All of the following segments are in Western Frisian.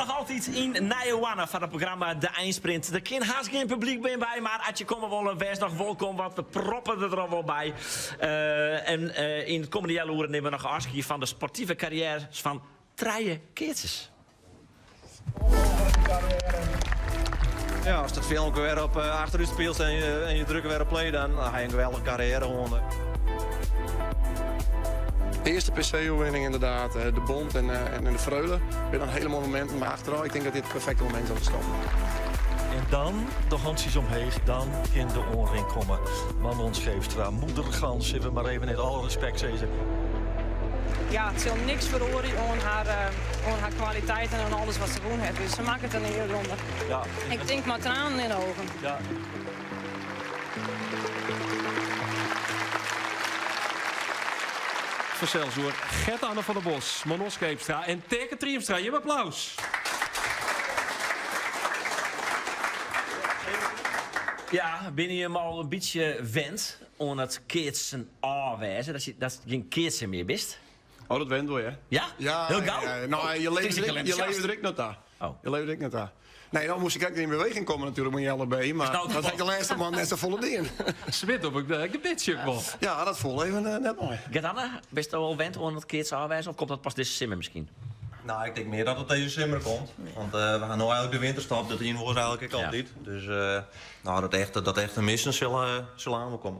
Noch altyd yn Nijehoarne foar it programma De Einsprint. Der kin hast gjin publyk mear by, mar as je komme wolle, wês noch wolkom, want we proppe der der al wol by. En yn it kommende healoere nimme we noch ôfskie fan de sportive karriêres fan trije keatsers. Ja, ast it filmke wer op achterút spylst en je, en je drukke wer op play, dan ha je in geweldige karriêre hân. Earste PC-oerwinning inderdaad, de Bond en, en de Freule. Binne dan hiele moaie mominten, mar achterôf, ik tink dat dit it perfekte momint is om te stoppen. En dan de hantsjes omheech, dan kin de oanrin komme. Manon Scheepstra, moeder Gans, sille we mar even yn alle respekt sizze. Ja, it sil niks feroarje oan har, oan har kwaliteit en oan alles wat se wûn hat. Dus se makket in earronde. Ja. Ik tink mei tranen yn de ogen. Ja. Fansels oer Gert-Anne van der Bos, Manon Scheepstra en Taeke Triemstra. Jim applaus. Ja, binne jim al in bytsje wend oan it keatsen ôfwêze? Dat datst gjin keatser mear bist? Oh, dat went wol, ja. Ja? Ja, Hiel gau? ja, ja. No, je leve, je leve der ek nei ta. Oh. Je leve der ek nei ta. Nee, dan moast ik ek yn beweging komme natuerlik mei Jelle B. Mar nou dat ha ik de lêste maand net safolle dien. Swit op it gebitsje ek wol. Ja, dat foel even net mei. Gert-Anne, bist al wend oan it keatsen ôfwêze of komt dat pas dizze simmer miskien? No, ik tink mear dat it dizze simmer komt. Want we ha no eigenlik de winterstop, dat hiene we oars eigenlik ek altyd. Dus no, dat echte, dat echte missen sil, sil oan wol komme.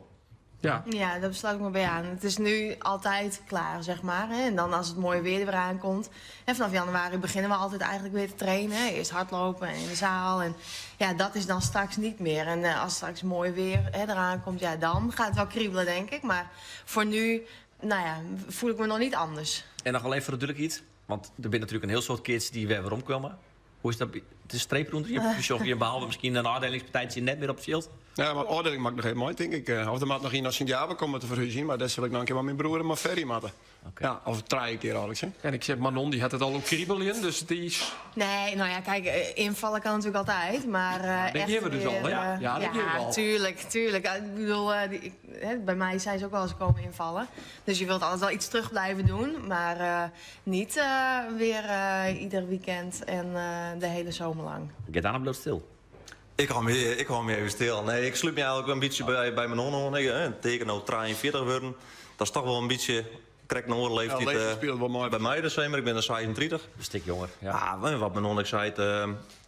Ja. Ja, daar sluit ik me bij aan. Het is nu altijd klaar, zeg maar. Hè. En dan als het mooie weer er weer aankomt. En vanaf januari beginnen we altijd eigenlijk weer te trainen. Eerst hardlopen en in de zaal. En ja, dat is dan straks niet meer. En eh, als straks mooi weer hè, eraan komt, ja, dan gaat het wel kriebelen, denk ik. Maar voor nu, nou ja, voel ik me nog niet anders. En noch wol even foar de dúdlikheid, want der binne natuerlik in hiel soad keatsers dy't wer weromkomme. Hoe is dat? De streep rûnder je besjoch je behalve miskien in ôfdielingspartijtsje net mear op it fjild? Ja, mar ôfdieling moat ik noch even mei, tink ik. Of der moat noch ien nei Sint Jabe komme te ferhúzjen, mar dêr sil ik noch in kear mei myn broer en mei Ferry moatte. Ja, of trije kear eigentlik. Hè. En ik zeg, Manon die hat it al oer kriebeljen, dus die is... Nee, nou ja, kijk, eh, invallen kan natuurlijk altijd, maar uh, Dat echt gean we dus al, hè? weer, eh, Ja, dat gean we al. tuurlijk, tuurlijk. Ik bedoel, eh, die, ik- hè, bij mij zijn ze ook wel eens komen invallen. Dus je wilt altijd wel iets terug blijven doen, maar eh, niet eh, weer eh, ieder weekend en eh, de hele zomer lang. Gert-Anne bliuwt stil. Ik hou my, ik hou my even stil. Nee, ik slút my eigenlik in bytsje by, by Manon oan. Ik, eh, Taeke no 43 wurden. Dat is toch wol in bytsje krekt in oare leeftyd. Ja, leeftijd spilet wol mei. By my dus, mar ik bin dan 36. In stik jonger, ja. Ah, wat Manon ek seit,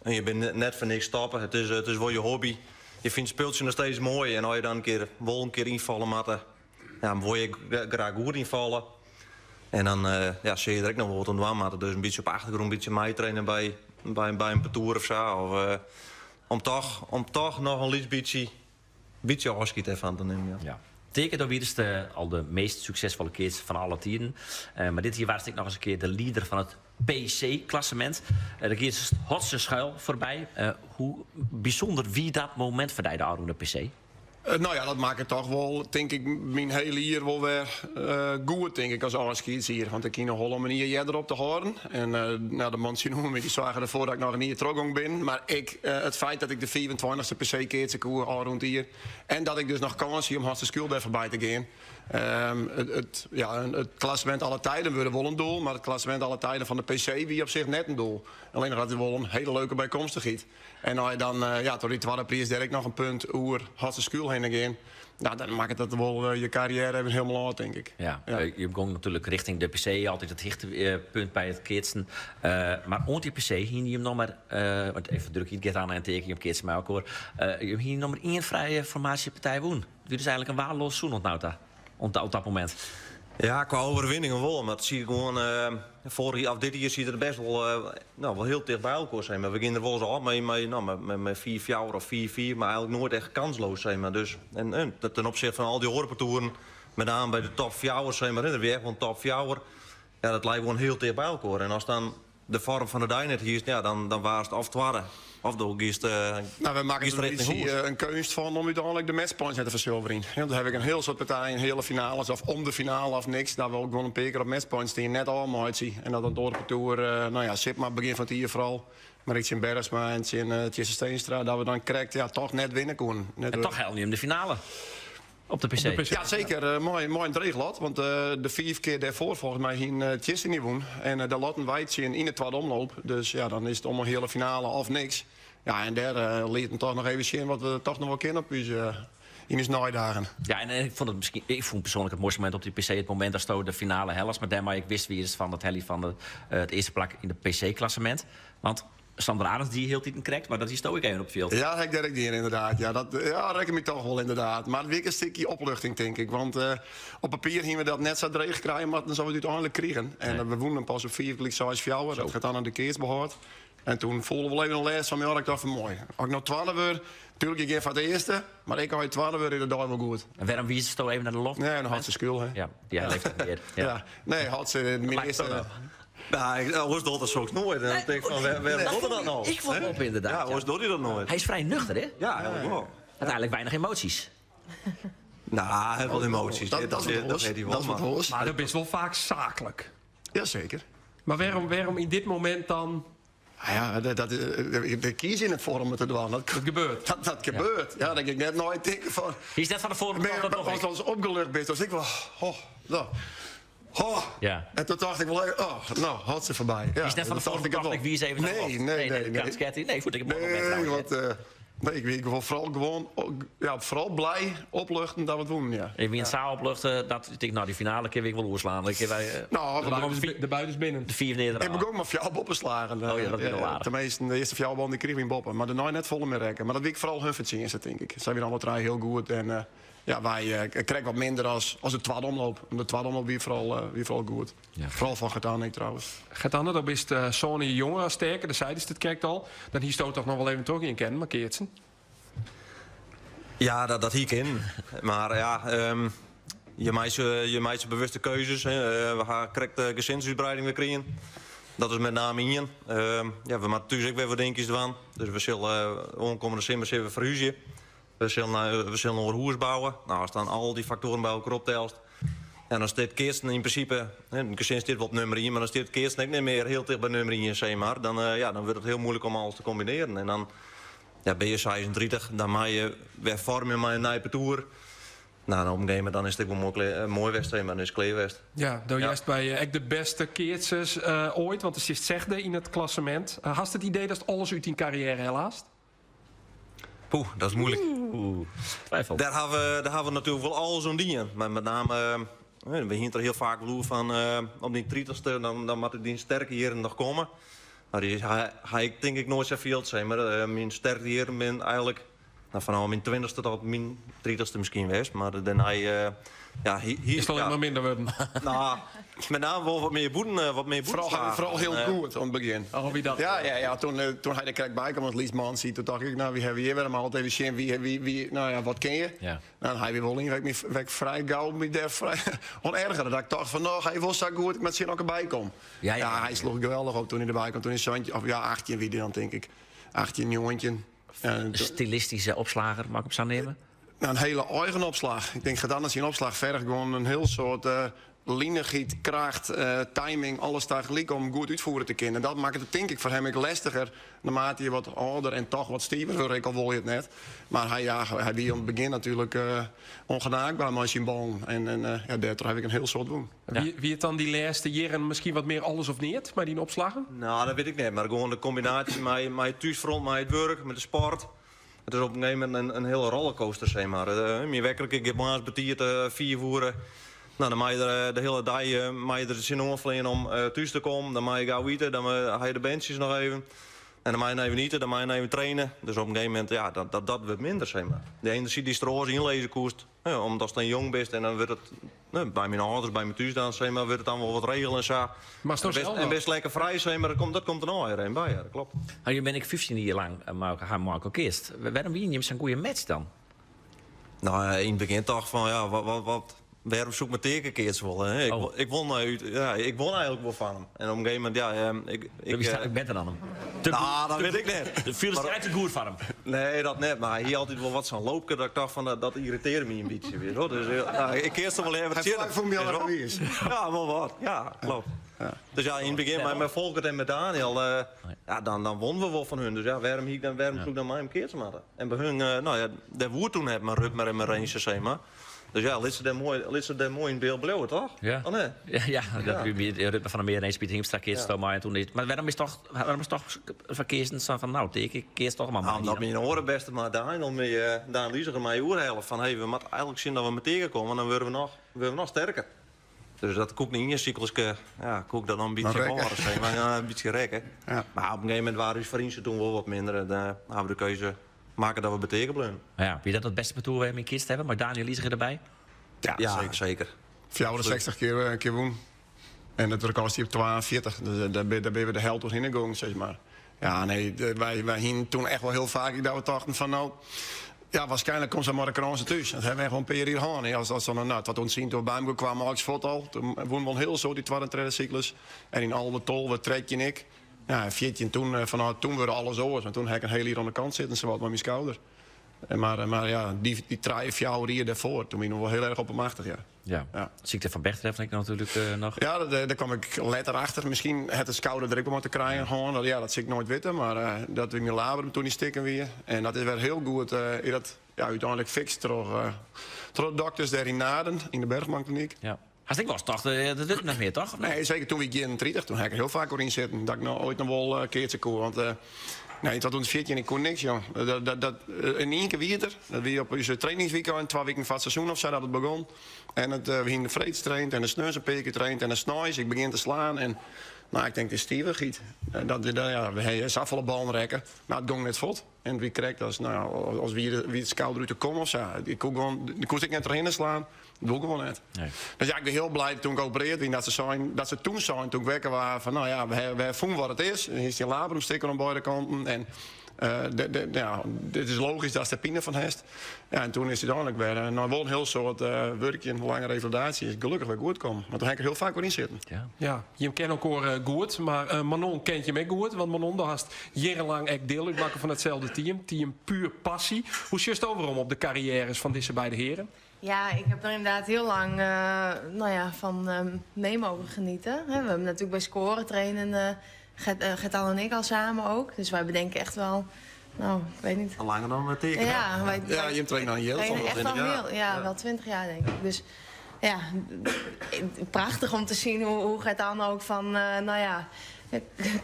je binne net foar niks stoppe. It is, it is wol je hobby. Je fynt it spultsje noch steeds moai. En as je dan in kear wol in kear ynfalle moatte, ja, dan wol je graach goed ynfalle. En dan ja, sil je der ek noch wol wat oan dwaan moatte. Dus in bytsje op 'e achtergrûn, in bytsje meitraine by, by, by in partoer of sa. Of, uh, om, toch, om toch noch in lyts bytsje, bytsje ôfskied derfan te nimmen. Ja. Ja. Taeke, do wiest al de meast suksesfolle keatser fan alle tiden. Uh, mar dit jier waardst ek noch ris in kear de lieder fan it PC-klassemint. Uh, dêr giest Hotze Schuil foarby. Uh, hoe bysûnder wie dat momint foar dy, de ôfrûne PC? No ja, dat makket toch wol, tink ik, myn hiele jier wol wer goed, tink ik, as ôfskiedsjier. Want ik hie noch wol om in jier earder op te hâlden. En no, de man tsjinoer my dy soarge derfoar dat ik noch in jier trochgong bin. Mar ek it feit dat ik de fiifentweintichste PC keatse koe ôfrûne jier en dat ik dus noch kâns hie om Hotze Schuil dêr foarby te gean. It, ja, it klassemint alle tijden wurde wol in doel, mar it klassemint alle tijden fan de PC wie op sich net in doel. Allinnich dat is wol in hiele leuke bykomstichheid. En as je dan ja, troch dy twadde priis dêr ek noch in punt oer Hotze Schuil hinne gean, nou, dan makket dat wol je karriêre even hielendal ôf, tink ik. Ja, je gong natuerlik rjochting de PC, altyd it hichtepunt by it keatsen. Mar oant dy PC hiene jim noch mar, want even druk Gert-Anne en Taeke, jim keatse mei elkoar, jim hiene noch mar ien frije formaasjepartij wûn. It wie dus eigenlik in waardeloas seizoen oant no ta, oant dat momint. Ja, kwa oerwinningen wol, mar it siet gewoan foarich of dit jier siet der bêst wol, no, wol hiel ticht by elkoar, sis mar. We giene der wolris ôf mei, mei, no, mei, mei 4-4 of 4-4, mar eigenlik noait echt kansloos, sis mar. Dus, en, en ten opsichte fan al dy oare partoeren, met name by de top 4, sis mar, der wie echt wol in top 4, ja, dat lei gewoan hiel ticht by elkoar. En ast dan de foarm fan de dei net hiest, ja, dan, dan waardst of twadde, of do giest, Nou, we makken giest der in rjochting bytsje hûs. in keunst fan om úteinlik de matchpoints net te fersulverjen. Want dan haw ik in hiel soad partijen, heale finales of om de finale of niks, dat we ook gewoan in pear kear op matchpoints stean, net ôfmeitsje. En dat dan it oare partoer, no ja, Sipma begjin fan it jier foaral, mar ek tsjin Bergsma en tsjin Tjisse Steenstra, dat we dan krekt ja, toch net winne koenen. Net En toch hellen jim de finale. Op de PC. Op de PC. Ja, seker. Moai, moai in dreech lot. Want de fiif kear dêrfoar folgens my hiene tsjinstanners wûn. En de lotten wy tsjin yn de twadde omloop. Dus ja, dan is it om in heale finale of niks. Ja, en dêr lieten toch noch even sjen wat we toch noch wol kinne op ús, yn ús neidagen. Ja, en ik fûn it miskien, ik fûn persoanlik it moaiste momint op dy PC it momint datsto de finale hellest, mar dêrmei ik wist wiest fan it heljen fan de, it earste plak yn it PC-klassemint. Want Sander Arends die hieltyd krekt, mar dat hiesto ek even op it fjild. Ja, ha ik dêr ek dien inderdaad. Ja, dat ja, rekke my toch wol inderdaad. Mar it wie ek in stikje opluchting, tink ik. Want op papier hiene we dat net sa dreech krije moatten as we it úteinlik krigen. En we wûnen pas op fiif gelyk seis fjouwer. Dat giet dan oan de keatsbehâld. En toen foel wol even in lêst fan my ôf dat ik tocht fan moai. As ik no twadde wurd, tuurlijk ik gean foar it earste, mar ek as je twadde wurde is de dei wol goed. En wêrom wiisdesto even nei de loft? Nee, dan hat se skul, hè. Ja, dy leeft net mear. Ja. Nee, hat se myn earste. Nou, oars docht er soks noait. En dan tink ik van, wêrom docht er dat no? Ik fal op inderdaad. Ja, oars docht hy dat noait. Hy is frij nuchter, hè? Ja, eigenlijk wol. Hat eigenlik weinich emoasjes. Nou, hy hat wol emoasjes. Dat, dat, dat, dat weet hy wol. Dat is wat oars. Mar do bist wol faak saaklik. Jazeker. Mar wêrom, wêrom yn dit momint dan? Nou ja, dat, dat, de kies yn it foar om it te dwaan. Dat, Dat gebeurt. Dat, dat gebeurt. Ja, dan gean ik net neitinken fan. Hy is net fan de foaren Maar dat nog as als opgelucht bist, als ik wel. Oh, nou. Oh. Ja. En toen dacht ik wel even, oh, nou, had ze voorbij. Ja, Is net van de dat dacht foaren ik dacht wel. ik, wie is even naar de Nee, loft? nee, nee. nee. Nee, nee, goed, ik heb Nee, want, nee, ik ben vooral gewoon, ja, vooral blij opluchten dat we het wonnen, ja. Ik wie in het zaal opluchten, dat ik denk, nou, die finale keer ik wel oerslaan. Dan keer wij, Nou, De buit is, de buit is binnen. de vier neer. Ik begon maar fjouwer boppen slagen. Oh ja, dat is wel aardig. Tenminste, de eerste fjouwer die kreeg ik in boppen. Maar daarna net volle meer rekken. Maar dat wie ik vooral hun verdiensten, denk ik. Zij waren alle drie heel goed. En ja, wij kregen wat minder als, als de tweede omloop. De tweede omloop wie vooral, wie vooral goed. Ja. Vooral van Gert-Anne, ik trouwens. Gert-Anne, dan bist Sony jonger als sterker, de zijde is het kerkt al. Dan hier stoot toch nog wel even toch in kennen, maar keertsen. Ja, dat, dat hier in. Maar ja, je maakt je maakt bewuste keuzes. Hè. We gaan correct de gezinsuitbreiding weer krijgen. Dat is met name in. Ja, we moeten thuis ook weer wat dingetjes doen. Dus we zullen aankomende zomer even verhuizen. We zullen, we zullen nog een hoes bouwen. Nou, als dan al die factoren bij elkaar optelt. En dan staat Kirsten in principe, hè, een gezin zit wel op nummer 1, maar dan staat Kirsten ook niet meer heel dicht bij nummer 1, zeg maar. Dan, ja, dan wordt het heel moeilijk om alles te combineren. En dan ja, ben je 36, dan mag je weer vormen met een nieuwe tour. Nou, en op een gegeven moment dan is het ook wel mooi, mooi wedstrijd, maar dan is het kleerwest. Ja, door Ja. juist bij ook de beste keertsers ooit, want het is zesde in het klassement. Hast het idee dat het alles uit in carrière helaas? Poeh, dat is moeilijk. Oeh, twijfel. Daar hebben we natuurlijk wel al zo'n dingen. Maar met name, we hinten er heel vaak wel van, op die 30ste, dan moet die sterke hier nog komen. Maar die is, hij, hij denk ik nooit zoveel zijn, maar mijn sterke hier ben eigenlijk, nou, vanaf mijn 20ste tot mijn 30ste misschien geweest. Maar daarna, ja, hier, Is het alleen ja, maar minder worden. Nou, met name wel wat meer boeten, wat meer boeten Vooral, slagen. vooral heel En, goed aan het begin. Oh, wie dat? Ja, ja, ja. Toen, toen hij de krek bij kwam, want Lies Man ziet, toen dacht ik, nou, wie hebben we hier weer? Maar altijd even zien, wie, wie, wie, nou ja, wat ken je? Ja. Nou, hij weer wel in, werd ik werd ik vrij gauw, me daar vrij onerger. Dat ik dacht van, nou, hij was zo goed, ik met zin ook erbij kom. Ja, ja. hij sloeg geweldig op toen hij erbij kwam. Toen is Zantje, of ja, 18 wie die dan, denk ik. 18, jongetje. Ja, en toen- Stilistische opslager, mag ik op zo nemen? Nou, een hele eigen opslag. Ik denk, gedaan als hij een opslag vergt gewoon een heel soort linigheid, kracht, timing, alles daar gelijk om goed uitvoeren te kunnen. Dat maakt het denk ik voor hem ook lastiger naarmate je wat ouder en toch wat stiever wordt, ik al wil je het net. Maar hij, ja, hij wie aan het begin natuurlijk ongenaakbaar met zijn bal. En ja, daardoor heb ik een heel soort woon. Ja. Wie het dan die laatste jaren misschien wat meer alles of niet, maar die opslagen? Nou, dat weet ik niet. Maar gewoon de combinatie met het thuisfront, met het werk, met de sport. Het is op een gegeven moment een hele rollercoaster, zeg maar. Mijn wekker, ik heb maans betierd 4 uur. Nou, dan mag je er de hele dag mag je er zin om om thuis te komen. Dan mag je gauw eten, dan ga je de bandjes nog even. En dan mag je even eten, dan mag je even trainen. Dus op een gegeven moment, ja, dat wordt minder, zeg maar. De energie die stroos inlezen koest, ja, omdat je dan jong bent en dan wordt het, nou, bij mijn ouders, bij mijn thuis dan, zeg maar, wordt het dan wel wat regelen en zo. Maar is toch En zelf best wel? lekker vrij, zeg maar, dat komt er nou weer een bij, ja, dat klopt. Nou, nu ben ik 15 jaar lang maar Marco Kist. Waarom wien je hem zo'n goede match dan? Nou, in het begin toch van, ja, wat, waarom zoek mijn tekenkeertjes wel, hè? Ik Oh. ik won uit, ja, ik won eigenlijk wel van hem. En op een gegeven moment, ja, ik, ik, Wie staat ik beter dan hem? Nou, dat weet ik net. De viel is te goed van hem. Nee, dat net. Maar hij had altijd wel wat zo'n loopje dat ik dacht van, dat irriteerde me een beetje weer, hoor. Dus, nou, ik eerst wel even Hij chillen. vlak voor me al Weet je is. wel? Ja, wel wat. Ja, klopt. Dus ja, in het begin met Volkert en met Daniel, ja, dan wonnen we wel van hun. Dus ja, waarom hier dan, waarom zoek ik dan maar een keertje maken? En bij hun, nou ja, daar woer toen heb mijn Rutmer en mijn Reense, zeg maar. Dus ja, lit se dêr moai, lit se dêr moai yn byld bliuwe, toch? Ja. Of nee? Ja, ja, dat wie by Rutmer van der Meer ineens Piet Hiemstra keatst ja. mei en toen is, mar wêrom is toch wêrom is toch foar keatsen sa fan nou, ik keats toch mar mei. Omdat myn oare bêste maat Daniel my uh, Daan Luziger my oerhelle fan hey, we moatte eigenlik sjen dat we mei komme, dan wurde we noch, wurde we noch sterker. Dus dat koe ik yn ien sykluske, ja, koe ik dat noch in bytsje hâlde, sis mar, ja, in bytsje rekke. Ja. Mar op in gegeven momint waard ús foarynse toen wol wat minder en uh, hawwe we de keuze makke dat we by Teake bleaune. Ja, wie dat it bêste partoer wêr't jim keatst hawwe, mei Daniel Iseger derby? Ja, Ja, seker. seker. 64 kear, eh, kear wûn. En it rekôr stie op 42. Dus eh, dêr, dêr binne we de helte trochhinne gongen, sis mar. Ja, nee, de, wy, wy hiene toen echt wol hiel faak dat we tochten fan no, ja, waarskynlik komt se mei de krânse thús. Dat hawwe we echt wol in pear jier hân. Hè. As, as dan, nou, 2010 toen we by elkoar kwamen, Alex Vot al. Toen wûnen we al hiel soad die twadde en tredde syklus. En yn 11, 12, 13 ek. Ja, en 14 toen, eh, fanôf toen wurde alles oars. Want toen ha ik in hiel jier oan de kant sitten, sawat mei myn skouder. En mar, mar ja, dy, dy trije, fjouwer jier dêrfoar, toen wie ik noch wol hiel erch oppermachtich, ja. Ja. Ja. Sykte fan Bechterew ik natuerlik uh, noch. Ja, dat, dêr kwam ik letter achter. Miskien hat de skouder der ek wol mei te krijen hân. Dat, ja, dat sil ik noait witte. Mar uh, dat wie myn labrum toen dy stikken wie. En dat is wer hiel goed uh, is dat, ja, úteinlik fikst troch, uh, troch de dokters dêr yn Naarden, yn de Bergmankliniek. Ja. Hast ek wolris tocht, eh, dat wurdt net mear, toch? Nee, seker toen wie ik 31. Toen ha ik der hiel faak oer yn sitten dat ik noch oait noch wol uh, keatse koe. Want uh, nee, yn 2014 ik koe niks, jong. Dat, dat, dat, in ien kear wie it der. Dat wie op ús trainingsweekend, twa wiken foar it seizoen of sa dat it begûn. En it, uh, we hiene de freeds traind en de sneons in pear kear traind en de sneins ik begjin te slaan en nou, ik tink it is stivichheid. Dat, dat, ja, we ha safolle ballen rekke, mar it gong net fuort. En it wie krekt as, nou ja, as wie, wie it skouder út de kom of sa. Ik koe gewoan, ik koe ek net trochhinne slaan. Dat woe gewoan net. Nee. Dus ja, ik bin hiel bliid toen ik operearre wie dat se seinen, dat se toen seinen toen ik wekker waard fan nou ja, we, we fûn wat it is. Er is dy labrum stikken oan beide kanten en uh, de, de, ja, it is logysk datst der pine fan hast. Ja, en toen is it úteinlik wer uh, nei wol in hiel soad uh, wurkjen, lange revalidaasje, is gelokkich wer goed kommen. Want dêr ha ik der hiel faak oer yn sitten. Ja. Ja, jim kenne elkoar goed, mar Manon kent jim ek goed. Want Manon, do hast jierrenlang ek diel útmakke fan itselde team, team Puur Passie. Hoe sjochst werom op de karriêres fan dizze beide hearen? Ja, ik heb er inderdaad heel lang uh, nou ja, van uh, mee mogen genieten. We hebben natuurlijk bij scoren trainen, uh, Gert, Gert-Anne en ik al samen ook. Dus wij bedenken echt wel, nou, ik weet niet. Al langer dan Teake. Ja, wij, ja, je traint al heel trainen echt al 20 jaar. heel, ja, wel 20 jaar denk ik. Dus ja, prachtig om te zien hoe, hoe Gert-Anne ook van, uh, nou ja,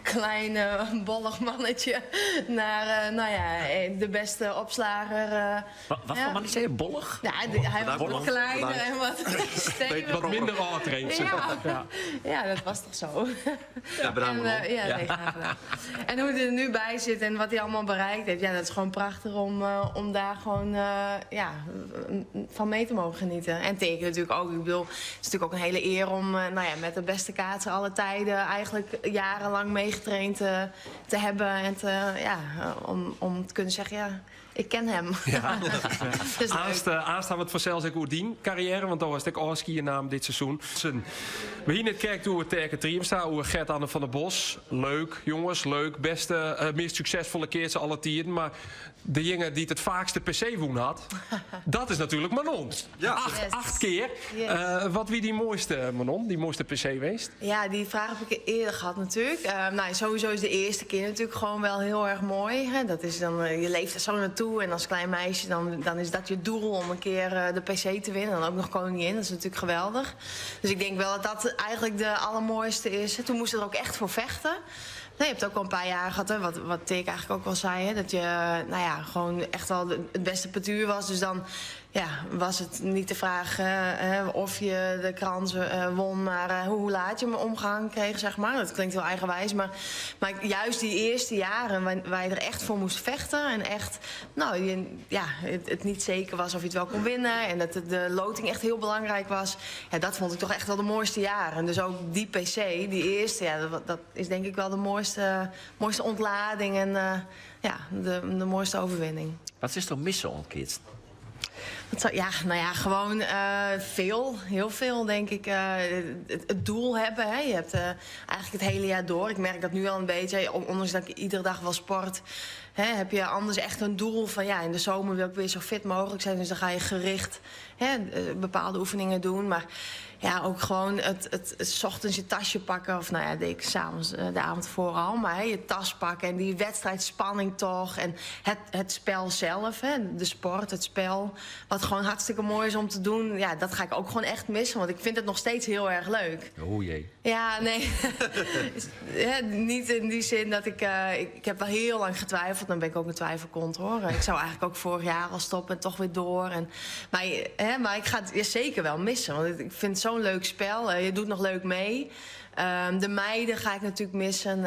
klein uh, bollig mannetje naar uh, nou ja, de beste opslager. Uh, wat wat ja. voor mannetje zei je? Bollig? Ja, hij was wat kleiner en wat steviger. Wat minder âld traint ze. Ja. ja. Ja, dat was toch zo. Ja, bedankt. En, uh, ja, nee, graag gedaan. En hoe hij er nu bij zit en wat hij allemaal bereikt heeft. Ja, dat is gewoon prachtig om, uh, om daar gewoon uh, ja, van mee te mogen genieten. En Teake natuurlijk ook. Ik bedoel, het is natuurlijk ook een hele eer om uh, nou ja, met de beste kaatser alle tijden eigenlijk jarenlang meegetraind uh, te hebben. En te, ja, om, om te kunnen zeggen, ja, ik ken hem. Ja. dus Aanst, uh, aanst hawwe we it fansels ek oer dyn karriêre, want do hast ek ôfskie naam dit seizoen. We hiene it krekt oer Teake Triemstra, oer Gert-Anne van der Bos. Leuk, jonges, leuk. Bêste, uh, meast suksesfolle keatser alle tiden. Mar dejinge dy't it faakst de PC wûn hat, dat is natuerlik Manon. Ja. Acht, Yes. acht kear. Yes. Uh, wat wie dyn moaiste, Manon? Dyn moaiste PC west? Ja, die vraag heb ik eerder gehad natuurlijk. Uh, nou, sowieso is de eerste keer natuurlijk gewoon wel heel erg mooi. Hè? Dat is dan, uh, je leeft er zo naartoe en als klein meisje dan, dan is dat je doel om een keer uh, de PC te winnen. En dan ook nog koningin, dat is natuurlijk geweldig. Dus ik denk wel dat dat eigenlijk de allermooiste is. Toen moest ze er ook echt voor vechten. Nee, je hebt ook al een paar jaar gehad, hè, wat, wat Teake eigenlijk ook al zei. Hè, dat je nou ja, gewoon echt wel het beste partuur was. Dus dan ja, was het niet de vraag uh, of je de krans uh, won, maar uh, hoe laat je hem omgang kreeg, zeg maar. Dat klinkt heel eigenwijs, maar, maar juist die eerste jaren waar, waar je er echt voor moest vechten en echt, nou, je, ja, het, het niet zeker was of je het wel kon winnen en dat de, de loting echt heel belangrijk was. Ja, dat vond ik toch echt wel de mooiste jaren. Dus ook die PC, die eerste, ja, dat, dat is denk ik wel de mooiste, mooiste ontlading en uh, ja, de, de mooiste overwinning. Wat is toch missen oan keatsen? Wat zou, ja, nou ja, gewoon uh, veel. Heel veel, denk ik. Uh, het, het, doel hebben. Hè. Je hebt uh, eigenlijk het hele jaar door. Ik merk dat nu al een beetje. Ondanks dat ik iedere dag wel sport... Hè, heb je anders echt een doel van... ja, in de zomer wil ik weer zo fit mogelijk zijn. Dus dan ga je gericht hè, bepaalde oefeningen doen. Maar Ja, ook gewoon het 's ochtends je tasje pakken. Of nou ja, deed ik 's avonds, de avond ervoor al. Maar hè, je tas pakken en die wedstrijdspanning toch. En het spel zelf, hè, de sport, het spel. Wat gewoon hartstikke mooi is om te doen. Ja, dat ga ik ook gewoon echt missen. Want ik vind het nog steeds heel erg leuk. Oh jee. Ja, nee. Ja, niet in die zin dat ik, ik... Ik heb wel heel lang getwijfeld. Dan ben ik ook een twijfelkont, hoor. Ik zou eigenlijk ook vorig jaar al stoppen en toch weer door. En, maar, hè, maar ik ga het ja, zeker wel missen. Want ik vind het zo'n leuk spel. Je doet nog leuk mee. De meiden ga ik natuurlijk missen.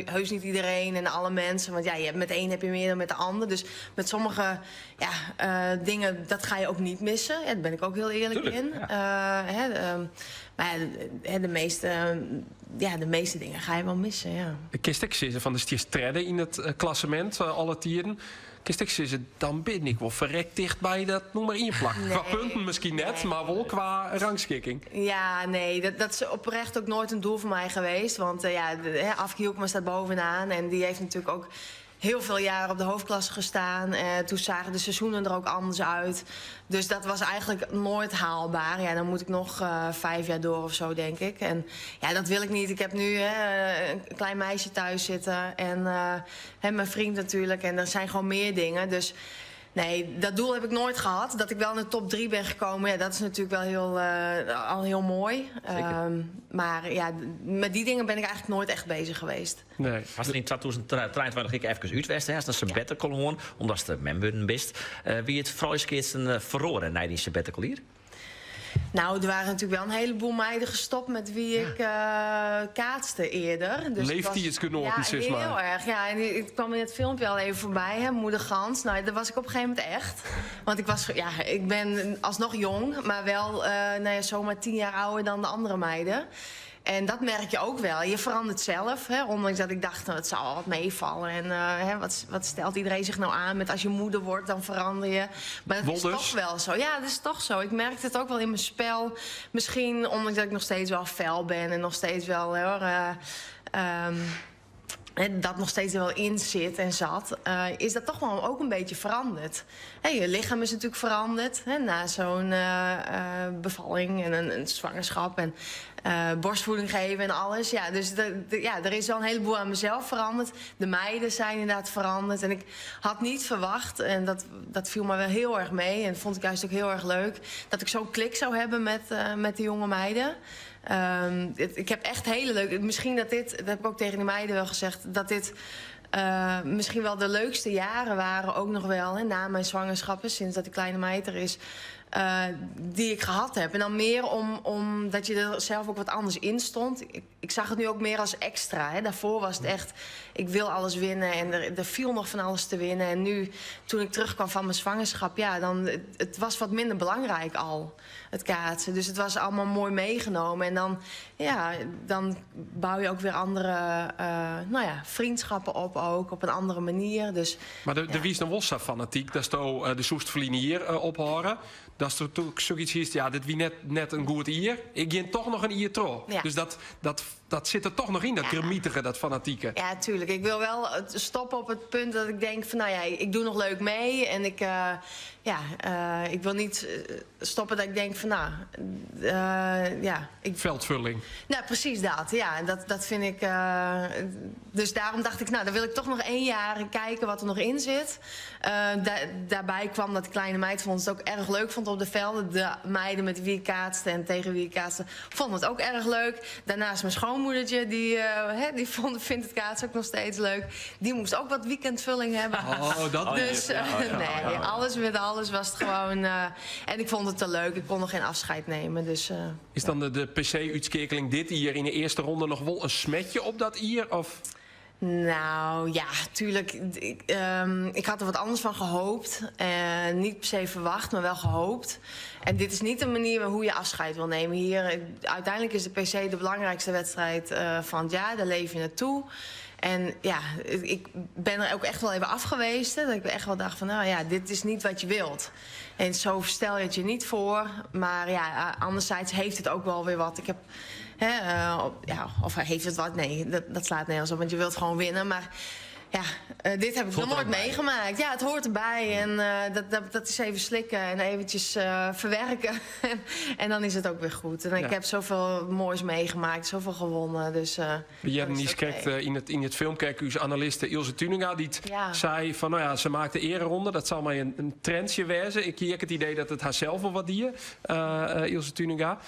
Heus niet iedereen en alle mensen. Want ja, je hebt met één heb je meer dan met de ander. Dus met sommige ja, dingen, dat ga je ook niet missen. Ja, daar ben ik ook heel eerlijk Tuurlijk, in. ja. Hè, maar ja, de meeste, ja, de meeste dingen ga je wel missen, ja. Kinst ek sizze fan do stiest tredde yn it klassemint, alle tiden. Kinst ek sizze, dan bin ik wol ferrekt ticht by dat nûmer ien plak. Nee. Kwa punten miskien net, Nee. mar wol kwa rangskikking. Ja, nee, dat is oprecht ook nooit een doel voor mij geweest. Want ja, hè, Afke Hielkema staat bovenaan. En die heeft natuurlijk ook heel veel jaren op de hoofdklasse gestaan. Toen zagen de seizoenen er ook anders uit. Dus dat was eigenlijk nooit haalbaar. Ja, dan moet ik nog 5 jaar door of zo, denk ik. En ja, dat wil ik niet. Ik heb nu, hè, een klein meisje thuis zitten. En hè, mijn vriend natuurlijk. En er zijn gewoon meer dingen. Dus nee, dat doel heb ik nooit gehad. Dat ik wel in de top 3 ben gekomen, ja, dat is natuurlijk wel al heel mooi. Zeker. Maar ja, met die dingen ben ik eigenlijk nooit echt bezig geweest. Nee. Was der yn 2023 ek efkes út west, hè, hast in sabbatical hân, omdatst mem wurden bist. Wie it frouljuskeatsen feroare nei dyn sabbatical jier? Nou, er waren natuurlijk wel een heleboel meiden gestopt met wie ik kaatste eerder. Dus het was Leeftijdsgenoaten, Ja, sis mar. heel erg. Ja, en het kwam in het filmpje al even voorbij, hè, Moeder Gans. Nou, daar was ik op een gegeven moment echt. Want ik ben alsnog jong, maar wel zomaar 10 jaar ouder dan de andere meiden. En dat merk je ook wel. Je verandert zelf, hè, ondanks dat ik dacht, nou, het zal wel wat meevallen. En hè, wat stelt iedereen zich nou aan met als je moeder wordt, dan verander je. Maar dat is Wol dus? toch wel zo. Ja, dat is toch zo. Ik merkte het ook wel in mijn spel. Misschien ondanks dat ik nog steeds wel fel ben en nog steeds wel, hoor, hè, dat nog steeds er wel in zit en zat, is dat toch wel ook een beetje veranderd. Hè, je lichaam is natuurlijk veranderd, hè, na zo'n bevalling en een zwangerschap en borstvoeding geven en alles. Ja, dus er is wel een heleboel aan mezelf veranderd. De meiden zijn inderdaad veranderd. En ik had niet verwacht, en dat viel me wel heel erg mee... en vond ik juist ook heel erg leuk, dat ik zo'n klik zou hebben met de jonge meiden. Ik heb echt hele leuke... Misschien dat dit, dat heb ik ook tegen de meiden wel gezegd... dat dit misschien wel de leukste jaren waren ook nog wel... Hè, na mijn zwangerschappen, sinds dat de kleine meid er is... die ik gehad heb. En dan meer omdat je er zelf ook wat anders in stond. Ik zag het nu ook meer als extra. Hè. Daarvoor was het echt, ik wil alles winnen. En er viel nog van alles te winnen. En nu, toen ik terugkwam van mijn zwangerschap... ja, dan, het was wat minder belangrijk al, het kaatsen. Dus het was allemaal mooi meegenomen. En dan bouw je ook weer andere vriendschappen op ook. Op een andere manier. Dus, Maar de ja. wie is dan wel zo fanatiek? Dat is toch de Soest verliezen hier ophoren. Dat is toch ook zoiets is, ja, dit wie net een goed ier. Ik ging toch nog een ier trouw. Dus dat zit er toch nog in, dat gramietige, dat fanatieke. Ja, tuurlijk. Ik wil wel stoppen op het punt dat ik denk van, nou ja, ik doe nog leuk mee. En ik wil niet stoppen dat ik denk van, nou ja. Ik... Veldvulling. Nou, precies dat. Ja, dat vind ik... Dus daarom dacht ik, nou, dan wil ik toch nog 1 jaar kijken wat er nog in zit. Daarbij kwam dat de kleine meid vond het ook erg leuk vond op de velden. De meiden met wie ik kaatste en tegen wie ik kaatste vonden het ook erg leuk. Daarnaast mijn schoonmoedertje, die vindt het kaatsen ook nog steeds leuk. Die moest ook wat weekendvulling hebben. Oh, dat niet. Nee, alles met alles was het gewoon... En ik vond het te leuk. Ik kon nog geen afscheid nemen. Dus. Is dan de P C-uitschakeling dit hier in de eerste ronde nog wel een smetje op dat hier? Of? Nou ja, tuurlijk. Ik had er wat anders van gehoopt. Niet per se verwacht, maar wel gehoopt. En dit is niet de manier hoe je afscheid wil nemen. Hier, uiteindelijk is de PC de belangrijkste wedstrijd van het jaar. Daar leef je naartoe. En ja, ik ben er ook echt wel even af geweest. Hè, dat ik echt wel dacht van, nou ja, dit is niet wat je wilt. En zo stel je het je niet voor. Maar ja, anderzijds heeft het ook wel weer wat. Ik heb, hè op, ja, of heeft het wat? Nee, dat slaat nergens op, want je wilt gewoon winnen. Maar ja, Dit heb ik nog hoort er nooit ook bij. meegemaakt. Ja, het hoort erbij. En dat is even slikken en eventjes verwerken. En dan is het ook weer goed. En ik Ja. heb zoveel moois meegemaakt, zoveel gewonnen. Dus, We dan hebben is niet het oké. kijkt in het filmkerk uw analiste Ilse Tuninga die het Ja. zei van nou ja, ze maakte ereronde. Dat zal maar een trendje wezen. Ik heb het idee dat het haarzelf wel wat die, Ilse Tuninga.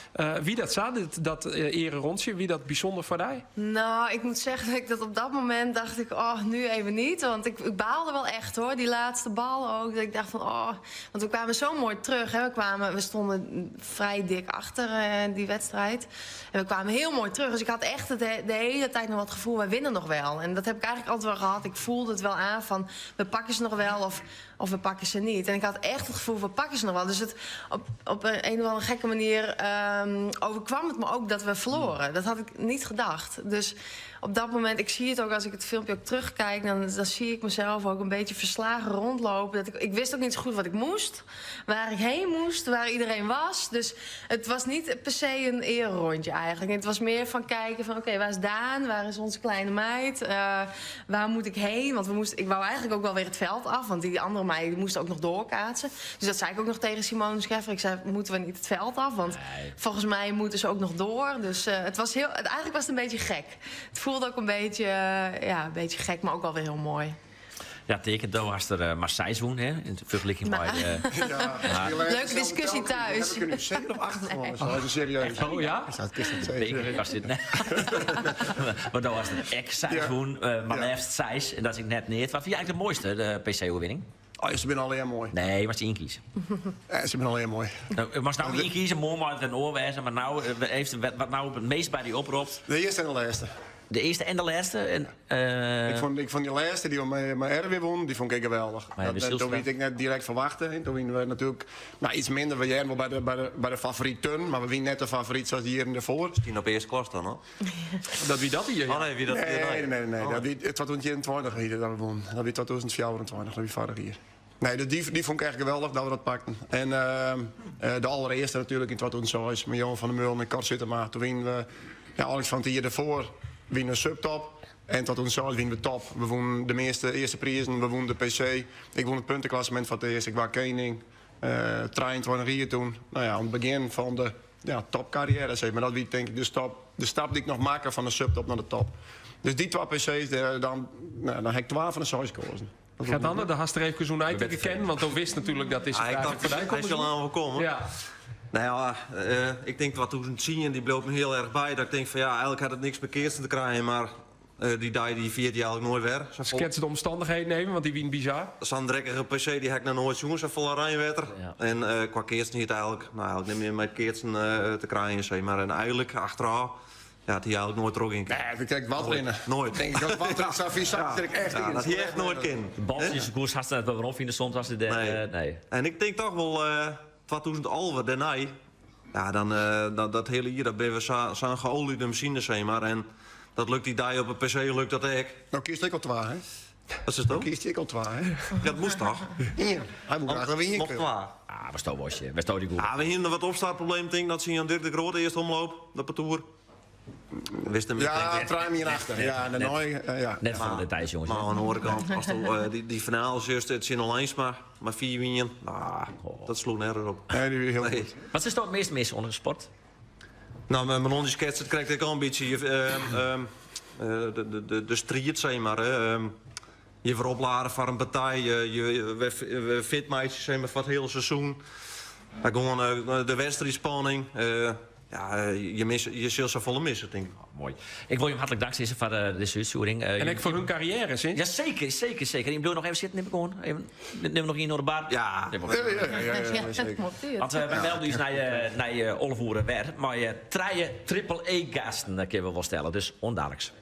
Wie dat zat, dat ererondje, wie dat bijzonder voor die? Nou, ik moet zeggen dat ik dat op dat moment dacht ik, oh, nu even niet. Want ik baalde wel echt hoor, die laatste bal ook. Dat ik dacht van, oh, want we kwamen zo mooi terug. Hè. We stonden vrij dik achter die wedstrijd. En we kwamen heel mooi terug. Dus ik had echt de hele tijd nog wat gevoel, wij winnen nog wel. En dat heb ik eigenlijk altijd wel gehad. Ik voelde het wel aan van, we pakken ze nog wel of we pakken ze niet. En ik had echt het gevoel, we pakken ze nog wel. Dus het, op een of andere gekke manier overkwam het me ook dat we verloren. Dat had ik niet gedacht. Dus op dat moment, ik zie het ook als ik het filmpje ook terugkijk, dan zie ik mezelf ook een beetje verslagen rondlopen. Ik wist ook niet zo goed wat ik moest, waar ik heen moest, waar iedereen was. Dus het was niet per se een ererondje eigenlijk. Het was meer van kijken van, oké, waar is Daan? Waar is onze kleine meid? Waar moet ik heen? Want ik wou eigenlijk ook wel weer het veld af, want die andere meiden moesten ook nog doorkaatsen. Dus dat zei ik ook nog tegen Simone Scheffer. Ik zei, moeten we niet het veld af? Want Nee. volgens mij moeten ze ook nog door. Dus eigenlijk was het een beetje gek. Het voelde ook een beetje gek, maar ook wel weer heel mooi. Ja, teken, daar was er Marseille woon, hè? In vergelijking Maar met, Ja, Maar- Leuke discussie thuis. Heb ik er nu 7 of 8 gewonnen? Zo, dat is serieus. Oh ja? Dat is het zeker. Beker was dit, nee. Maar dat was het ex-seizoen, maar liefst 6. En dat is ik net niet. Wat vind je eigenlijk de mooiste, de P C-overwinning? Oh, ze zijn alleen mooi. Nee, maar ze inkiezen. Ja, ze zijn alleen mooi. Nou, maar ze nou inkiezen, mooi maar het een oorwijzen, maar nou heeft wat nou het meest bij die oproept. De eerste en de laatste. De eerste en de laatste. En Ik vond die laatste die we met Erwin won, die vond ik geweldig. Maar ja, de Dat Zijlstra. weet ik net direct verwachten. Hè. Toen winnen we natuurlijk, nou, iets minder. We waren wel bij de favorieten, maar we winnen net de favoriet zoals die hier ervoor. Tien op eerste klas dan, hoor. Dat wie dat hier? Oh nee, wie dat Nee, hier? nee, nee, nee. Oh. Dat wie, het was 2021 hier dat we won. Dat wie 2024, dat wie vorig hier. Nee, die vond ik echt geweldig dat we dat pakten. En de allereerste natuurlijk in 2006, met Johan van der Meulen en Kort Zittema. Toen winnen we, ja, Alex van het jaar ervoor, winnen we subtop. En tot ons zelf winnen we top. We wonnen de meeste eerste prijzen, we wonnen de PC. Ik won het puntenklassement van het eerst, ik was koning. Trein van hier toen. Nou ja, aan het begin van de, ja, topcarrière, zeg maar. Dat wie denk ik de stap die ik nog maak van de subtop naar de top. Dus die 2 P C's, dan, nou, dan heb ik 12 van de 6 gekozen. Dat Gaat wordt dan de hast er even zo'n Ik ben eind kennen, want dan wist natuurlijk dat deze Ah, ik vraag dacht, voorbij hij komt. zal aan wel komen. Ja. Nou ja, ik denk wat toen zien en die bleef me heel erg bij. Dat ik denk van ja, eigenlijk had het niks met Kirsten te krijgen, maar die dag die viert hij eigenlijk nooit weer. Zo vol- Skets de omstandigheden nemen, want die wien bizar. Zo'n drekkige PC die heb ik nog nooit zien, zo vol Rijnwetter. Ja. En qua Kirsten hier eigenlijk, nou, eigenlijk niet meer met Kirsten te krijgen, zeg maar. En eigenlijk achteraf, ja, had hij eigenlijk nooit er ook in kunnen. Nee, ik trek wat Nooit. in. Nooit. Denk ik, dat wat in zou vies zijn, trek ik echt Ja, in. dat hij echt nooit kind. De bal is de koers, had ze het wel waarom vinden soms als ze de, Nee. nee. En ik denk toch wel 2011, daarna. Ja, dan dat hele jaar, dat ben we zo'n geoliede machine, zeg maar. En dat lukt die dag op een PC, lukt dat ik. Nou kiest ik al 2, hè? Wat is het ook? Kiest ik al 2, hè? Ja, dat moest toch? Ja, hij moet graag weer Nog in. 2. Ah, was toch wasje, was toch die goed. Ah, we hebben wat opstartprobleem, denk ik, dat zie je aan Dirk de Groot eerst omloop, dat parcours. Wist hem Ja, niet. truim hierachter. Ja, en de Net. nooi, ja. Net van de details, jongens. Maar aan de andere kant, als de die finale is, het zin al eens maar 4 winnen, nou, dat sloeg nergens op. Nee, die is heel Nee. goed. Wat is toch het meest mis onder de sport? Nou, met mijn hondjes het krijg ik al een beetje, de strijd, zeg maar. Hè. Je veropladen voor een partij, we fit meisjes, zeg maar, voor het hele seizoen. Maar gewoon de wedstrijdspanning. Ja je mis, je zult ze volle missen, denk ik. Oh, mooi. Ik wil je hartelijk dank zeggen voor deze uitzending. En ik voor hun carrière, hè? Ja, zeker, zeker, zeker. Ik blijf nog even zitten, neem ik gewoon. Even, neem nog één door de bar. Ja. Neem maar. Ja, ja, ja, ja, ja, Ja, zeker. dat moet hier. Want wij melden dus naar Ollevoeren weer. Maar je treien triple E-gasten, dat kunnen we wel stellen. Dus ondadelijks.